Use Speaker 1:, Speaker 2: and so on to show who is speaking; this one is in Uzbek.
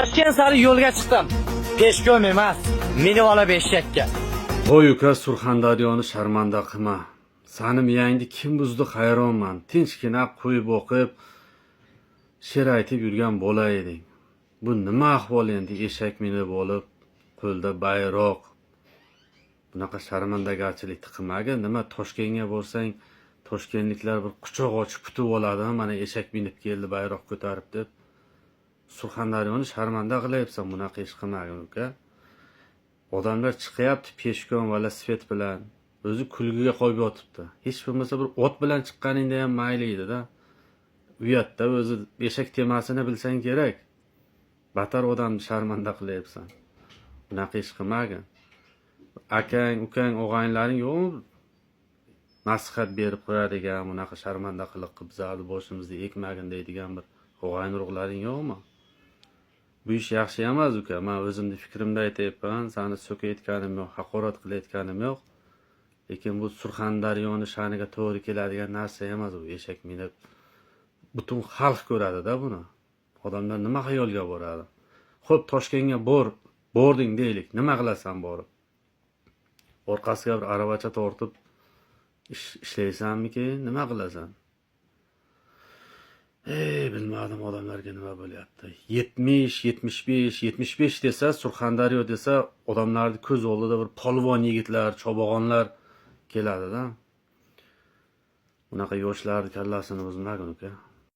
Speaker 1: Toshkent sari yo'lga chiqdim. Пешком emas, minib olib eshakka.
Speaker 2: Qo'y uka, Surxondaryoni sharmanda qilma. Sani miyangni kim buzdi, hayronman. Tinchgina qo'yib o'qib, she'r aytib yurgan bola eding. Bu nima ahvol endi, eshak minib olib, qo'lda bayroq? Bunaqa sharmandagarchilikni qilmagin. Nima, Toshkentga borsang, toshkentliklar bir quchoq ochib kutib oladimi, mana eshak minib keldi, bayroq ko'tarib deb? Surxondaryoni sharmanda qilyapsan, bunaqa ish qilmagin, uka. Odamlar chiqyapti пешком, velosiped bilan. O'zi kulgiga qo'yib yotibdi. Hech bo'lmasa bir ot bilan chiqqaningda ham mayli edi-da. Uyatda o'zi, eshak temasini bilsang kerak. Battar odamni sharmanda qilyapsan. Bunaqa ish qilmagin. Akang, ukang, og'aynilaring yo'qmi? Nasihat berib qo'yadigan, bunaqa sharmanda qiliq qilib bizlarni boshimizni egmagin deydigan bir og'ayni urug'laring yo'qmi? Bu ish yaxshi emas, uka. Man o'zimni fikrimni aytyapman. Sani so'kayotganim yo'q, haqorat qilayotganim yo'q. Lekin bu Surxondaryoni sha'niga to'g'ri keladigan narsa emas bu eshak minib. Butun xalq ko'radi-da buni. Odamlar nima xayolga boradi? Xo'p, Toshkentga bording deylik. Nima qilasan borib? Orqasiga bir aravacha tortib ish ishlaysanmikin? Nima qilasan? Ey, bilmadim, odamlarga nima bo'lyapti. 70, 75, 75 desa, Surxondaryo desa, odamlarni ko'z oldida bir polvon yigitlar, chobag'onlar keladi-da. Bunaqa yoshlarni kallasini buzmagin, uka.